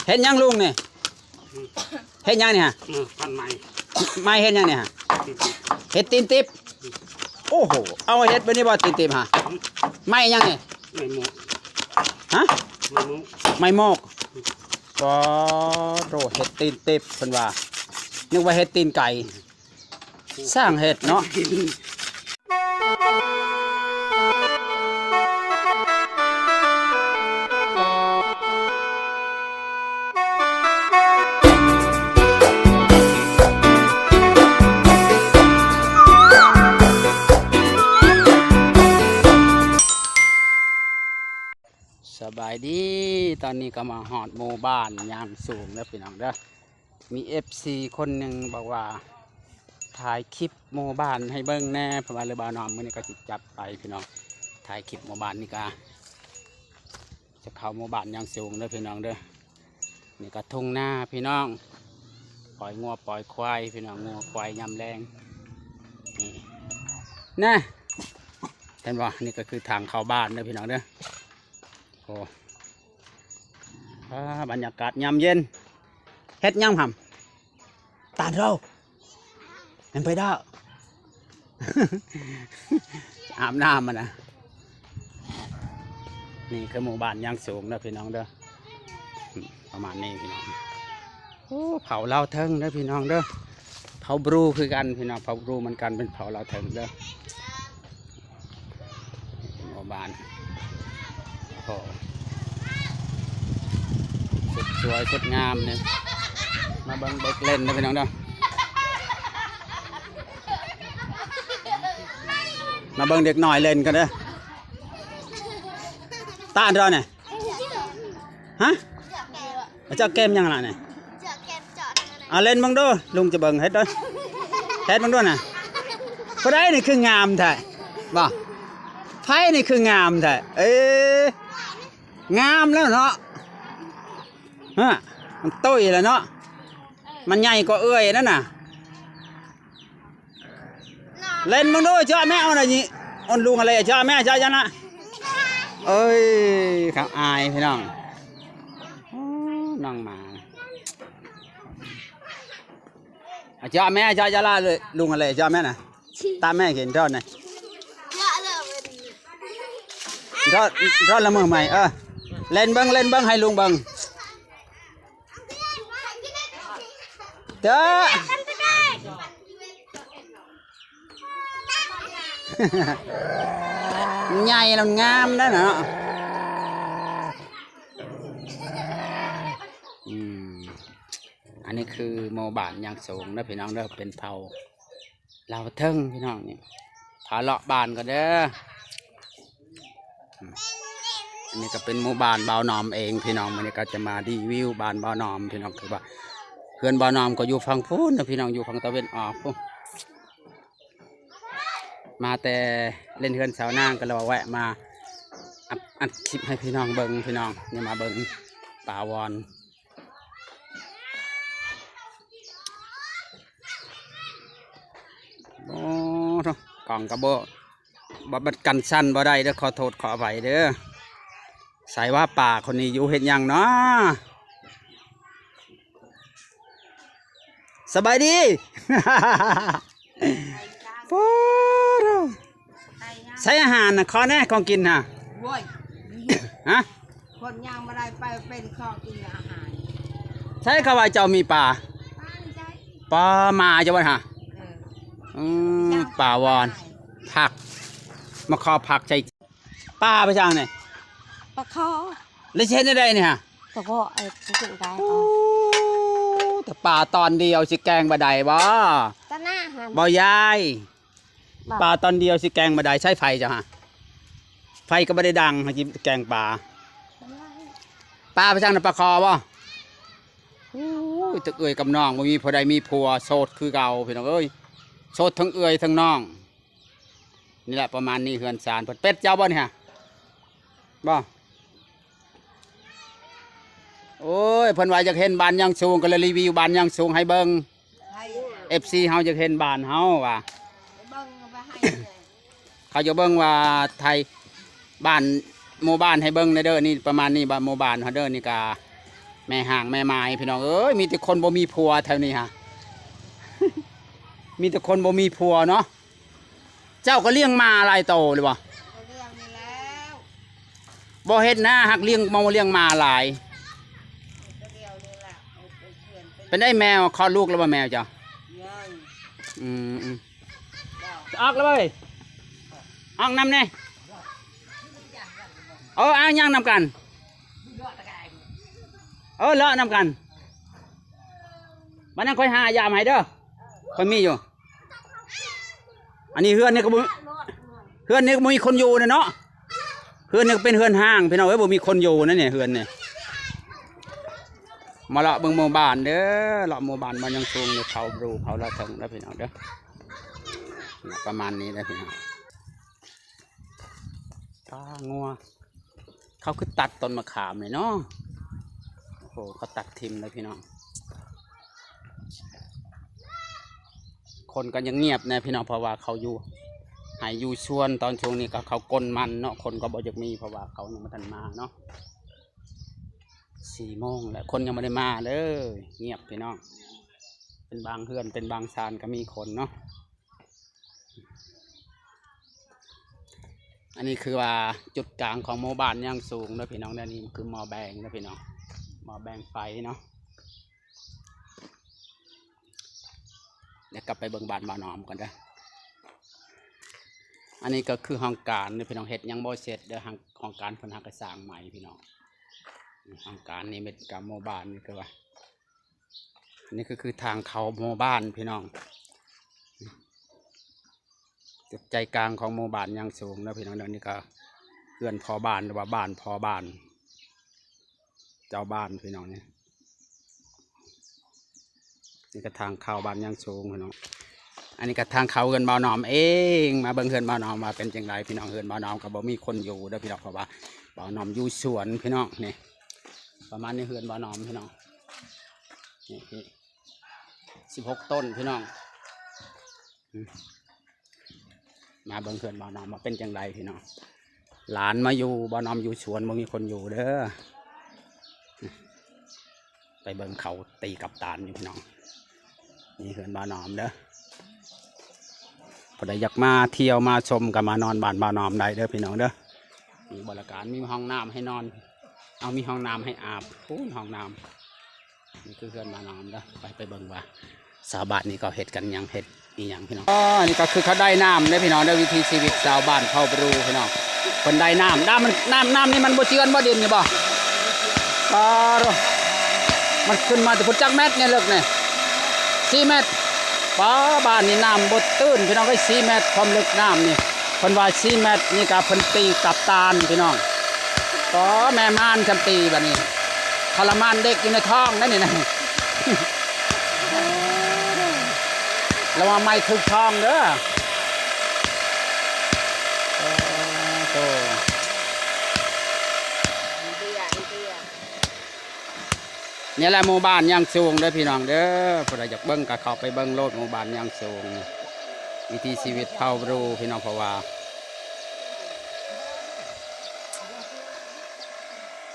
ເຮັດຫຍັງລຸງນີ້? ເຮັດຫຍັງນີ້ຫະ? ເອີ ພັນໄມ້ ໄມ້ເຮັດຫຍັງນີ້ຫະ? ເຮັດຕີນຕິບ. ໂອ້ໂຫ ເອົາເຮັດແບບນີ້ບໍ່ ຕີນຕິບຫະ? ໄມ້ຫຍັງນີ້? ໄມ້ໂມກ. ຮະ? ໄມ້ໂມກ ໄມ້ໂມກ. ປາໂທ້ ເຮັດຕີນຕິບເພິ່ນວ່າ ນຶກວ່າເຮັດຕີນໄກ່. ຊ່າງເຮັດເນາະ. ສະບາຍດີ ຕອນນີ້ກໍມາຮອດໝູ່ບ້ານຍາງສູງແລ້ວ ພີ່ນ້ອງເດີ. ມີເອັຟຊີຄົນໜຶ່ງບອກວ່າ ຖ່າຍຄລິບໝູ່ບ້ານໃຫ້ເບິ່ງແດ່ ເພິ່ນວ່າ ຫຼື ບ່າວນ້ອມ ມື້ນີ້ກໍຊິຈັດໄປ ພີ່ນ້ອງ. ຖ່າຍຄລິບໝູ່ບ້ານນີ້ກະ ຈະເຂົ້າໝູ່ບ້ານຍາງສູງເດີ ພີ່ນ້ອງເດີ. ນີ້ກະທົ່ງນາ ພີ່ນ້ອງ ປ່ອຍງົວປ່ອຍຄວາຍ ພີ່ນ້ອງ ງົວຄວາຍຍາມແລງ. ນີ້ນະ ເຫັນບໍ່? ນີ້ກໍຄືທາງເຂົ້າບ້ານເດີ ພີ່ນ້ອງເດີ. ໂອ້ ອ່າ ບັນຍາກາດຍາມເຢັນ. ເຮັດຫຍັງຫຳ? ຕານເຮົາ ແມ່ນໄປດາ ອາບນ້ຳຫັ້ນນະ. ນີ້ຄືໝູ່ບ້ານຍາງສູງເດີ ພີ່ນ້ອງເດີ. ປະມານນີ້ ພີ່ນ້ອງ. ໂອ້ ເຜົ່າລາວເທິງເດີ ພີ່ນ້ອງເດີ. ເຜົ່າບຣູຄືກັນ ພີ່ນ້ອງ ເຜົ່າບຣູເໝືອນກັນ ເປັນເຜົ່າລາວເທິງເດີ. ໝູ່ບ້ານ ໂອ້ໂຫ ສຸດສວຍສຸດງາມນີ້. ມາເບິ່ງເດັກຫຼິ້ນເດີ ພີ່ນ້ອງເດີ. ມາເບິ່ງເດັກນ້ອຍຫຼິ້ນກັນເດີ. ຕາອັນເດີນີ້ ຮະ? ເຈົ້າເກມຫຍັງລະນີ້? ເຈົ້າເກມເຈາະທາງນັ້ນ. ເອົາຫຼິ້ນເບິ່ງດູ ລຸງຈະເບິ່ງ ເຮັດດູ ເຮັດເບິ່ງດູນະ. ຜູ້ໃດນີ້ຄືງາມແທ້ ບໍ່? ໃຜນີ້ຄືງາມແທ້? ເອີ ງາມແລ້ວເນາະ. ຮະ ມັນຕຸ້ຍແລ້ວເນາະ ມັນໃຫຍ່ກວ່າເອື້ອຍນັ້ນນະ. ເຫຼັ້ນເບິ່ງດູ ເຈາະແມ່ ເອົານະນີ້ ໂອນລຸງອະເລ ເຈາະແມ່ ເຈາະຈັ່ງນະ. ເອີຍ ເຂົາອາຍພີ່ນ້ອງ. ໂອ້ ນ້ອງໝາ ເຈາະແມ່ ເຈາະ ເຈາະລະ ລຸງອະເລ ເຈາະແມ່ນະ. ຕາມແມ່ເຫັນທອດນະ ທອດ ທອດລະມື້ໃໝ່. ເອີ ເຫຼັ້ນເບິ່ງ ເຫຼັ້ນເບິ່ງ ໃຫ້ລຸງເບິ່ງ. ເດີ ໃຫຍ່ແລ້ວງາມໄດ໋ນະເນາະ. ອືມ ອັນນີ້ຄືໝູ່ບ້ານຍາງສູງເດີພີ່ນ້ອງເດີ ເປັນເຜົ່າ ລາວເທິງພີ່ນ້ອງນີ້. ພາເລາະບ້ານກ່ອນເດີ. ອືມ ອັນນີ້ກໍເປັນໝູ່ບ້ານບ່າວໜອມເອງພີ່ນ້ອງ. ມື້ນີ້ກໍຈະມາຣີວິວບ້ານບ່າວໜອມພີ່ນ້ອງ. ຄືວ່າເຮືອນບ່າວໜອມກໍຢູ່ຝັ່ງພຸ້ນນະພີ່ນ້ອງ ຢູ່ຝັ່ງຕາເວັນອອກພຸ້ນ. ມາແຕ່ຫຼິ້ນເຮືອນສາວນາງ ກໍເລີຍວ່າແວະມາອັດ ອັດຄລິບໃຫ້ພີ່ນ້ອງເບິ່ງພີ່ນ້ອງ. ນີ້ມາເບິ່ງປາວອນ. ໂອ້ໂທ້ ກ້ອງກໍບໍ່ ບໍ່ ບັດກັນສັ່ນບໍ່ໄດ້ເດີ ຂໍໂທດຂໍອະໄພເດີ. ໃສວ່າປາຄົນນີ້ຢູ່ເຮັດຫຍັງເນາະ? ສະບາຍດີ. ໂອ້ໂທ້ ໃສອາຫານນະ ຂໍແດ່ ຂອງກິນຫະ. ໂອ້ຍ ຮະ? ຄົນຍ່າງບໍ່ໄດ້ໄປເປັນຂໍກິນອາຫານ. ໃສເຂົາວ່າເຈົ້າມີປາ? ປາໃສ? ປາໝາເຈົ້າບໍ່ຫະ? ເອີ ອືມ ປາວອນ ຜັກ ມາຂໍຜັກໃສ່ປາໄປຈັ່ງນີ້ ປາຄໍ. ແລ້ວຊິເຮັດແນວໃດນີ້ຫະ? ປາຄໍ ເອີ ຊິເຮັດໄດ້. ໂອ້ ແຕ່ປາຕອນດຽວຊິແກງບໍ່ໄດ້ບໍ່? ຕະໜ້າຫັ້ນ ບໍ່ຍາຍ ປາຕອນດຽວຊິແກງບໍ່ໄດ້ ໃຊ້ໄຟເຈົ້າຫະ ໄຟກໍບໍ່ໄດ້ດັງ ໃຫ້ກິນແກງປາ. ປາໄປຈັ່ງນະ ປາຄໍບໍ່? ໂອ້ຍ ແຕ່ເອື້ອຍກັບນ້ອງ ບໍ່ມີຜູ້ໃດມີຜົວ ໂສດຄືເກົ່າພີ່ນ້ອງເອີຍ ໂສດທັງເອື້ອຍທັງນ້ອງ. ນີ້ແຫຼະ ປະມານນີ້ ເຮືອນຊານເພິ່ນ. ເປັດເຈົ້າບໍ່ນີ້ຫະ? ບໍ່. ໂອ້ຍ ເພິ່ນວ່າຢາກເຫັນບ້ານຍາງສູງ ກໍເລີຍຣີວິວບ້ານຍາງສູງໃຫ້ເບິ່ງ. ເອັຟຊີເຮົາຢາກເຫັນບ້ານເຮົາວ່າ ເຂົາຢາກເບິ່ງວ່າໄທບ້ານ ໝູ່ບ້ານໃຫ້ເບິ່ງແດ່ເດີ. ນີ້ປະມານນີ້ ບ້ານ ໝູ່ບ້ານເຮົາເດີ. ນີ້ກະ ແມ່ຮ້າງແມ່ໝາຍ ພີ່ນ້ອງເອີຍ ມີແຕ່ຄົນບໍ່ມີຜົວແຖວນີ້ຫະ ມີແຕ່ຄົນບໍ່ມີຜົວເນາະ. ເຈົ້າກໍລ້ຽງໝາຫຼາຍໂຕຫຼືບໍ່? ກໍລ້ຽງນີ້ແລ້ວ ບໍ່ເຮັດນາ ຮັກລ້ຽງໝູລ້ຽງໝາຫຼາຍ. ກໍດຽວນີ້ລະ ເປັນໄດ້ແມວ ຄອດລູກແລ້ວບໍ່ແມວເຈົ້າ? ຍັງ ອືມ ອືມ ອອກແລ້ວເວີຍ ອອກນຳແດ່. ເອີ ເອົາຍ່າງນຳກັນ ເອີ ເລາະນຳກັນ. ບັດນັ້ນຂ້ອຍຫາຢາມໃຫ້ເດີ ຂ້ອຍມີຢູ່. ອັນນີ້ເຮືອນນີ້ກໍບໍ່ ເຮືອນນີ້ກໍບໍ່ມີຄົນຢູ່ເນາະ ເຮືອນນີ້ກໍເປັນເຮືອນຮ້າງ ພີ່ນ້ອງເອີຍ ບໍ່ມີຄົນຢູ່ນະນີ້ ເຮືອນນີ້. ມາເລາະເບິ່ງໝູ່ບ້ານເດີ ເລາະໝູ່ບ້ານ ບ້ານຍາງສູງນີ້ ເຜົ່າບຣູ ເຜົ່າລາວເຖິງເດີ ພີ່ນ້ອງເດີ. ປະມານນີ້ເດີພີ່ນ້ອງ. ປາ ງົວ ເຂົາຄືຕັດຕົ້ນມະຂາມນີ້ເນາະ. ໂອ້ໂຫ ເຂົາຕັດຖິ້ມເລີຍພີ່ນ້ອງ. ຄົນກໍຍັງງຽບແດ່ພີ່ນ້ອງ ເພາະວ່າເຂົາຢູ່ໄຮ່ຢູ່ສວນ ຕອນຊ່ວງນີ້ກໍເຂົາກົນມັນເນາະ ຄົນກໍບໍ່ຢາກມີ ເພາະວ່າເຂົາຍັງບໍ່ທັນມາເນາະ. ສີ່ໂມງແລ້ວ ຄົນຍັງບໍ່ໄດ້ມາເລີຍ ງຽບພີ່ນ້ອງ. ເປັນບາງເຮືອນ ເປັນບາງຊານກໍມີຄົນເນາະ. ອັນນີ້ຄືວ່າຈຸດກາງຂອງໝູ່ບ້ານຍາງສູງເດີພີ່ນ້ອງເດີ. ນີ້ຄືໝໍ້ແບງເດີພີ່ນ້ອງ ໝໍ້ແບງໄຟເນາະ. ດຽວກັບໄປເບິ່ງບ້ານບ່າວໜອມກ່ອນເດີ. ອັນນີ້ກໍຄືຫ້ອງການເດີພີ່ນ້ອງ ເຮັດຍັງບໍ່ເສັດເດີ ຫ້ອງ ຫ້ອງການເພິ່ນຫາກະສ້າງໃໝ່ພີ່ນ້ອງ. ຫ້ອງການນິມິດກັບໝູ່ບ້ານນີ້ຄືວ່າ ນີ້ກໍຄືທາງເຂົ້າໝູ່ບ້ານພີ່ນ້ອງ ຈຸດໃຈກາງຂອງໝູ່ບ້ານຍາງສູງເດີພີ່ນ້ອງເດີ. ນີ້ກໍເຮືອນພໍ່ບ້ານ ຫຼືວ່າບ້ານພໍ່ບ້ານ ເຈົ້າບ້ານພີ່ນ້ອງນີ້. ນີ້ກໍທາງເຂົ້າບ້ານຍາງສູງພີ່ນ້ອງ. ອັນນີ້ກໍທາງເຂົ້າເຮືອນບ່າວໜອມເອງ. ມາເບິ່ງເຮືອນບ່າວໜອມວ່າເປັນຈັ່ງໃດພີ່ນ້ອງ. ເຮືອນບ່າວໜອມກໍບໍ່ມີຄົນຢູ່ເດີພີ່ນ້ອງ ເພາະວ່າບ່າວໜອມຢູ່ສວນພີ່ນ້ອງ. ນີ້ປະມານນີ້ເຮືອນບ່າວໜອມພີ່ນ້ອງ. ນີ້ ນີ້ ສິບຫົກຕົ້ນພີ່ນ້ອງ. ອືມ ມາເບິ່ງເຮືອນບ່າວໜອມວ່າເປັນຈັ່ງໃດພີ່ນ້ອງ. ຫຼານມາຢູ່ ບ່າວໜອມຢູ່ສວນ ບໍ່ມີຄົນຢູ່ເດີ. ໄປເບິ່ງເຂົາຕີກັບຕານຢູ່ພີ່ນ້ອງ. ນີ້ເຮືອນບ່າວໜອມເດີ. ຜູ້ໃດຢາກມາທ່ຽວມາຊົມກໍມານອນບ້ານບ່າວໜອມໄດ້ເດີພີ່ນ້ອງເດີ. ມີບໍລິການ ມີຫ້ອງນ້ຳໃຫ້ນອນ ເອົາ ມີຫ້ອງນ້ຳໃຫ້ອາບ ພຸ້ນຫ້ອງນ້ຳ. ນີ້ຄືເຮືອນບ່າວໜອມເດີ. ໄປ ໄປເບິ່ງວ່າຊາວບ້ານນີ້ເຂົາເຮັດກັນຫຍັງ ເຮັດອີ່ຫຍັງພີ່ນ້ອງ. ອໍ ນີ້ກໍຄືເຂົາໄດ້ນ້ຳເດ້ພີ່ນ້ອງເດີ. ວິຖີຊີວິດຊາວບ້ານເຜົ່າບຣູພີ່ນ້ອງ ເພິ່ນໄດ້ນ້ຳ. ນ້ຳມັນ ນ້ຳ ນ້ຳນີ້ມັນບໍ່ເຈື່ອນບໍ່ດິນນີ້ບໍ່? ປາໂທ້ ມັນຂຶ້ນມາແຕ່ພຸ້ນຈັກແມັດນີ້ ເລິກນີ້ ສີ່ແມັດ. ປາ ບ້ານນີ້ນ້ຳບໍ່ຕື້ນພີ່ນ້ອງເອີຍ ສີ່ແມັດ ຄວາມເລິກນ້ຳນີ້. ເພິ່ນວ່າສີ່ແມັດນີ້ກະເພິ່ນຕີກັບຕານພີ່ນ້ອງ. ກໍແມ່ມ່ານຊ່ຳຕີບັດນີ້ ທໍລະມານເດັກຢູ່ໃນທ້ອງນັ້ນນີ້ນະ. ລະວັງໄມ້ຖືກທ້ອງເດີ. ໂອ້ໂຫ. ນີ້ແຫຼະໝູ່ບ້ານຍາງສູງເດີພີ່ນ້ອງເດີ. ຜູ້ໃດຢາກເບິ່ງກໍເຂົ້າໄປເບິ່ງໂລດ ໝູ່ບ້ານຍາງສູງ ວິຖີຊີວິດເຜົ່າບຣູພີ່ນ້ອງ. ເພາະວ່າ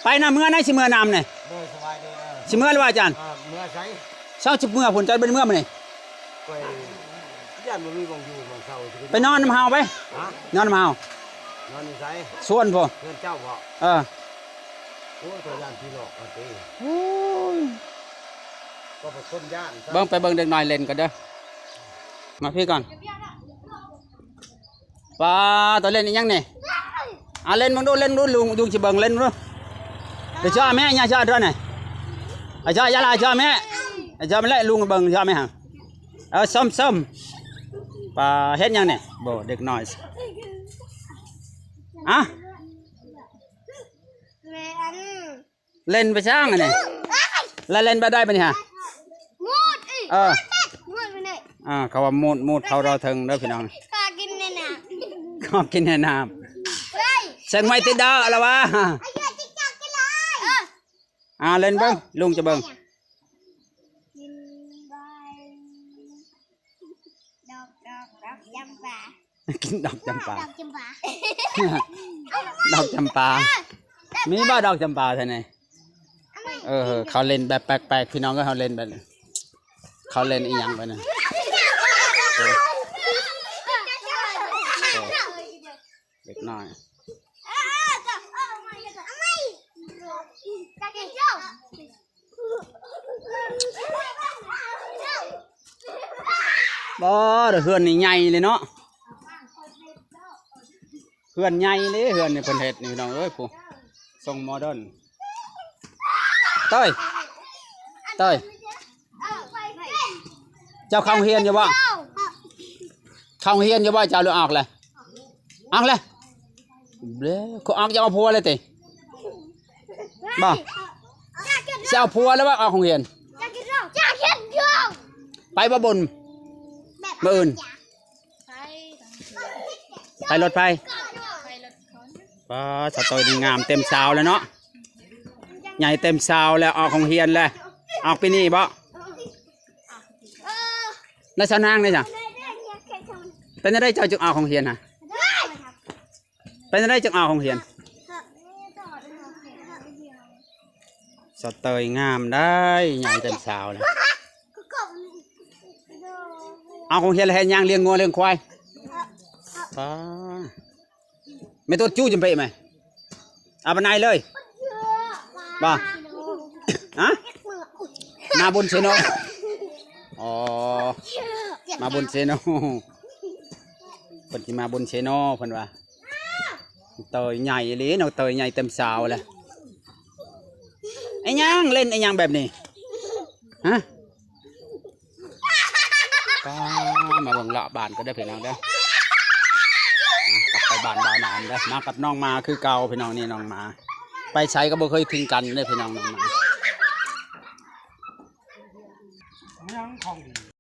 ໄປນຳເມືອໃນ ຊິເມືອນຳນີ້ ໂດຍ ສະບາຍດີ ເອີ ຊິເມືອແລ້ວວ່າອາຈານ ເອີ ເມືອໃສ? ເຊົ້າຊິເມືອພຸ້ນ ເຈົ້າບໍ່ໄດ້ເມືອມື້ນີ້? ຂ້ອຍຢ້ານບໍ່ມີບ່ອນຢູ່ບ່ອນເຊົາ ຊິໄປນອນນຳເຮົາໄປ. ຮະ? ນອນນຳເຮົາ. ນອນຢູ່ໃສ? ສວນພຸ້ນ. ເຮືອນເຈົ້າບໍ? ເອີ. ໂອ້ຍ ຂ້ອຍຢ້ານຜີຫຼອກເອົາຕິ. ໂອ້ຍ ກໍເປັນຄົນຢ້ານຊະ. ເບິ່ງ ໄປເບິ່ງເດັກນ້ອຍຫຼິ້ນກ່ອນເດີ. ມາພີ້ກ່ອນ. ປາ ໂຕຫຼິ້ນອີ່ຫຍັງນີ້? ອ່າ ຫຼິ້ນເບິ່ງດູ ຫຼິ້ນດູ ລຸງ ລຸງຊິເບິ່ງ ຫຼິ້ນດູ. ໄປເຈາະແມ່ ຢ່າເຈາະຕົວນີ້ ໄປເຈາະ ຢ່າລະເຈາະແມ່ ໄປເຈາະແມ່ແຫຼະ ລຸງເບິ່ງ ເຈາະແມ່ຫັ້ນ. ເອີ ສົ້ມໆ. ປາ ເຮັດຫຍັງນີ້? ບໍ່ ເດັກນ້ອຍ ອະ ແມ່ອັນ ເລ່ນໄປຊ່າງອັນນີ້ ແລ້ວເລ່ນແບບໃດບັດນີ້ຫະ? ໝູດອີກ ເອີ ໝູດໄປນີ້ ອ່າ ເຂົາວ່າໝູດ ໝູດເຂົາລາວເຖິງເດີພີ່ນ້ອງ ຂໍກິນແດ່ນ້ຳ ຂໍກິນແດ່ນ້ຳ ເອີຍ ເຊິ່ງໄວ້ຕິດເດີລະວ່າ ເອີ ອ່າ ເລ່ນເບິ່ງ ລຸງຈະເບິ່ງ ກິນໃບ ດອກ ດອກ ດອກຈຳປາ ກິນດອກຈຳປາ ດອກຈຳປາ ດອກຈຳປາ ມີບໍ່ດອກຈຳປາແຖວນີ້? ເອົາມາ ເອີ ເຂົາຫຼິ້ນແບບແປກໆ ພີ່ນ້ອງເອີຍ ເຂົາຫຼິ້ນແບບ ເຂົາຫຼິ້ນອີ່ຫຍັງໄປນະ ໂອ້ ໂອ້ ເດັກນ້ອຍ ບໍ່ ເຮືອນນີ້ໃຫຍ່ເລີຍເນາະ ເຮືອນໃຫຍ່ເລີຍ ເຮືອນນີ້ເພິ່ນເຮັດນີ້ ພີ່ນ້ອງເອີຍ ຜູ້ ຊົງໂມເດີນ ເຕີຍ ເຕີຍ ເຈົ້າເຂົ້າໂຮງຮຽນຢູ່ບໍ່? ເຂົ້າໂຮງຮຽນຢູ່ບໍ່ເຈົ້າ ຫຼືອອກແລ້ວ? ອອກແລ້ວ ເບ ຄືອອກ ຈະເອົາຜົວແລ້ວຕິ? ບໍ່ ຊິເອົາຜົວແລ້ວວ່າອອກໂຮງຮຽນ ໄປບໍ່ບຸນ ມື້ອື່ນ ໄປລົດໃຜ? ປ້າ ສາວເຕີຍນີ້ງາມເຕັມຊາວແລ້ວເນາະ ໃຫຍ່ເຕັມຊາວແລ້ວ ອອກໂຮງຮຽນແລ້ວ ອອກປີນີ້ບໍ່? ແລ້ວສາວນາງເດ ເປັນຈັ່ງໃດເຈົ້າຈຶ່ງອອກໂຮງຮຽນຫັ້ນ? ເປັນຈັ່ງໃດຈຶ່ງອອກໂຮງຮຽນ? ສາວເຕີຍງາມໄດ໋ ໃຫຍ່ເຕັມຊາວແລ້ວ ອອກໂຮງຮຽນແລ້ວເຮັດຫຍັງ? ລ້ຽງງົວລ້ຽງຄວາຍ ປ້າ ແມ່ຕົວຈູ້ຈຳເປະໄໝ ເອົາປານໃດເລີຍ ບໍ່ ຮະ ມາບຸນເຊໂນ ອໍ ມາບຸນເຊໂນ ເພິ່ນຊິມາບຸນເຊໂນ ເພິ່ນວ່າ ເຕີຍໃຫຍ່ອີ່ຫຼີ ນ້ອງເຕີຍໃຫຍ່ເຕັມຊາວແລ້ວ ອີ່ຫຍັງ ຫຼິ້ນອີ່ຫຍັງແບບນີ້ ຮະ? ປ້າ ມາເບິ່ງເລາະບ້ານກໍເດີພີ່ນ້ອງເດີ ມາກັບໄປບ້ານບ່າວໜານເດີ ມາກັບນ້ອງໝາຄືເກົ່າພີ່ນ້ອງ ນີ້ນ້ອງໝາ ໄປໃສກໍບໍ່ເຄີຍຖິ້ມກັນເດີພີ່ນ້ອງ ນ້ອງໝາ ຍັງຂອງດີ